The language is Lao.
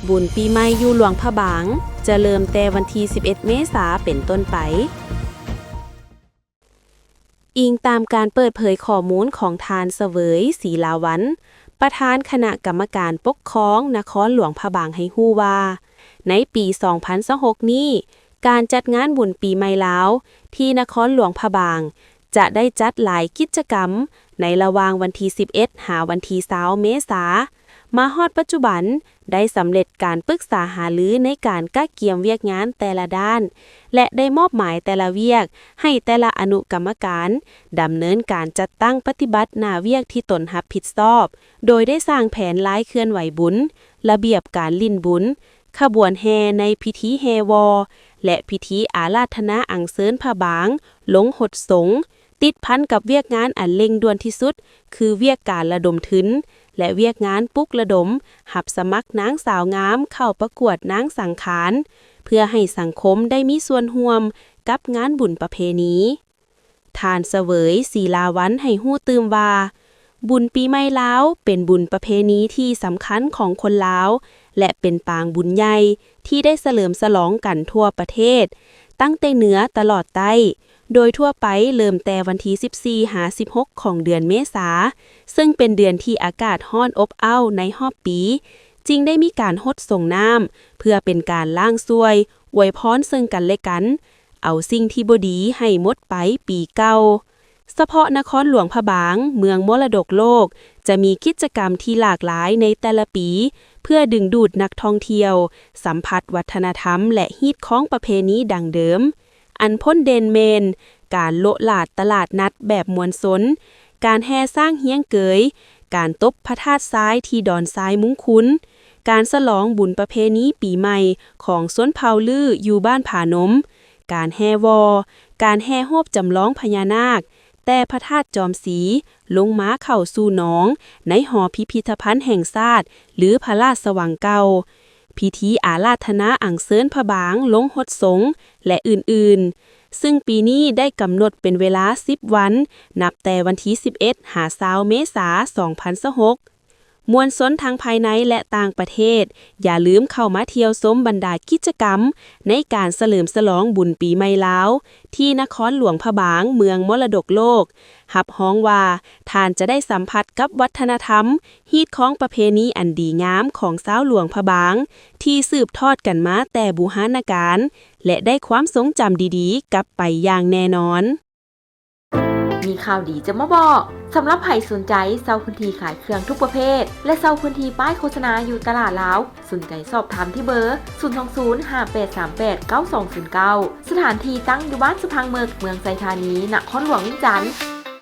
ບຸນປີໃໝ່ຢູ່ຫຼວງພະບາງ ຈະເລີ່ມແຕ່ວັນທີສິບເອັດ ເມສາເປັນຕົ້ນໄປ. ອີງຕາມການເປີດເຜີຍຂໍ້ມູນຂອງທ່ານ ສະເຫວີຍ ສີລາວັນ ປະທານຄະນະກຳມະການປົກຄອງນະຄອນຫຼວງພະບາງ ໃຫ້ຮູ້ວ່າ ໃນປີສອງພັນຊາວຫົກນີ້, ການຈັດງານບຸນປີໃໝ່ລາວ ທີ່ນະຄອນຫຼວງພະບາງ ຈະໄດ້ຈັດຫຼາຍກິດຈະກຳ ໃນລະຫວ່າງວັນທີສິບເອັດ ຫາວັນທີຊາວ ເມສາ. ມາຮອດປັດຈຸບັນ ໄດ້ສຳເລັດການປຶກສາຫາລືໃນການກະກຽມວຽກງານແຕ່ລະດ້ານ ແລະ ໄດ້ມອບໝາຍແຕ່ລະວຽກໃຫ້ແຕ່ລະອະນຸກຳມະການ ດຳເນີນການຈັດຕັ້ງປະຕິບັດໜ້າວຽກທີ່ຕົນຮັບຜິດຊອບ, ໂດຍໄດ້ສ້າງແຜນລາຍເຄື່ອນໄຫວບຸນ, ລະບຽບການຫຼິ້ນບຸນ, ຂະບວນແຫ່ໃນພິທີແຫ່ວໍ ແລະ ພິທີອາລາທະນາອັງເຊີນພະບາງລົງຫົດສົງ, ຕິດພັນກັບວຽກງານອັນເລັ່ງດ່ວນທີ່ສຸດ ຄືວຽກການລະດົມທຶນ ແລະ ວຽກງານປຸກລະດົມຮັບສະໝັກນາງສາວງາມເຂົ້າປະກວດນາງສັງຂານ ເພື່ອໃຫ້ສັງຄົມໄດ້ມີສ່ວນຮ່ວມກັບງານບຸນປະເພນີ. ທ່ານ ສະເຫວີຍ ສີລາວັນ ໃຫ້ຮູ້ຕື່ມວ່າ ບຸນປີໃໝ່ລາວເປັນບຸນປະເພນີທີ່ສຳຄັນຂອງຄົນລາວ ແລະ ເປັນປາງບຸນໃຫຍ່ທີ່ໄດ້ສະເຫຼີມສະຫຼອງກັນທົ່ວປະເທດ, ຕັ້ງແຕ່ເໜືອຕະຫຼອດໃຕ້, ໂດຍທົ່ວໄປເລີ່ມແຕ່ວັນທີສິບສີ່ ຫາ ສິບຫົກ ຂອງເດືອນເມສາ, ເຊິ່ງເປັນເດືອນທີ່ອາກາດຮ້ອນອົບອ້າວໃນຮອບປີ, ຈຶ່ງໄດ້ມີການຫົດສົງນ້ຳ ເພື່ອເປັນການລ້າງຊ່ວຍ, ອວຍພອນເຊິ່ງກັນແລະກັນ, ເອົາສິ່ງທີ່ບໍ່ດີໃຫ້ໝົດໄປປີເກົ່າ. ສະເພາະນະຄອນຫຼວງພະບາງ, ເມືອງມໍລະດົກໂລກ, ຈະມີກິດຈະກຳທີ່ຫຼາກຫຼາຍໃນແຕ່ລະປີ ເພື່ອດຶງດູດນັກທ່ອງທ່ຽວ, ສຳຜັດວັດທະນະທຳ ແລະ ຮີດຄອງປະເພນີດັ້ງເດີມ, ອັນພົ້ນເດັ່ນແມ່ນ ການໂລະຫຼາດຕະຫຼາດນັດແບບມວນຊົນ, ການແຫ່ຊ້າງຮຽງເກີຍ, ການຕົບພະທາດຊາຍທີ່ດອນຊາຍມຸງຄຸນ, ການສະຫຼອງບຸນປະເພນີປີໃໝ່ຂອງຊົນເຜົ່າລື້ຢູ່ບ້ານຜານົມ, ການແຫ່ວໍ, ການແຫ່ຮູບຈຳລອງພະຍານາກ ແຕ່ພະທາດຈອມສີລົງມາເຂົ້າສູ່ໜອງໃນຫໍພິພິທະພັນແຫ່ງຊາດ ຫຼື ພະລາຊະວັງເກົ່າ, ພິທີອາລາທະນາອັງເຊີນພະບາງລົງຫົດສົງ ແລະ ອື່ນໆ, ຊຶ່ງປີນີ້ໄດ້ກຳນົດເປັນເວລາສິບວັນ, ນັບແຕ່ວັນທີສິບເອັດ ຫາ ຊາວ ເມສາ ສອງພັນຊາວຫົກ. ມວນຊົນທັງພາຍໃນ ແລະ ຕ່າງປະເທດ ຢ່າລືມເຂົ້າມາທ່ຽວຊົມບັນດາກິດຈະກຳໃນການສະເຫຼີມສະຫຼອງບຸນປີໃໝ່ລາວ ທີ່ນະຄອນຫຼວງພະບາງ ເມືອງມໍລະດົກໂລກ. ຮັບຮອງວ່າທ່ານຈະໄດ້ສຳຜັດກັບວັດທະນະທຳ, ຮີດຄອງປະເພນີອັນດີງາມຂອງຊາວຫຼວງພະບາງ ທີ່ສືບທອດກັນມາແຕ່ບູຮານະການ ແລະ ໄດ້ຄວາມຊົງຈຳດີໆກັບໄປຢ່າງແນ່ນອນ. ມີຂ່າວດີຈະມາບອກ. ສຳລັບໃຜສົນໃຈເຊົ່າພື້ນທີ່ຂາຍເຄື່ອງທຸກປະເພດ ແລະ ເຊົ່າພື້ນທີ່ປ້າຍໂຄສະນາຢູ່ຕະຫຼາດລາວ, ສົນໃຈສອບຖາມທີ່ເບີ ສູນສອງສູນ ຫ້າແປດສາມແປດ ເກົ້າສອງສູນເກົ້າ. ສະຖານທີ່ຕັ້ງຢູ່ບ້ານສະພັງເມິກ, ເມືອງໄຊທານີ, ນະຄອນຫຼວງວຽງຈັນ.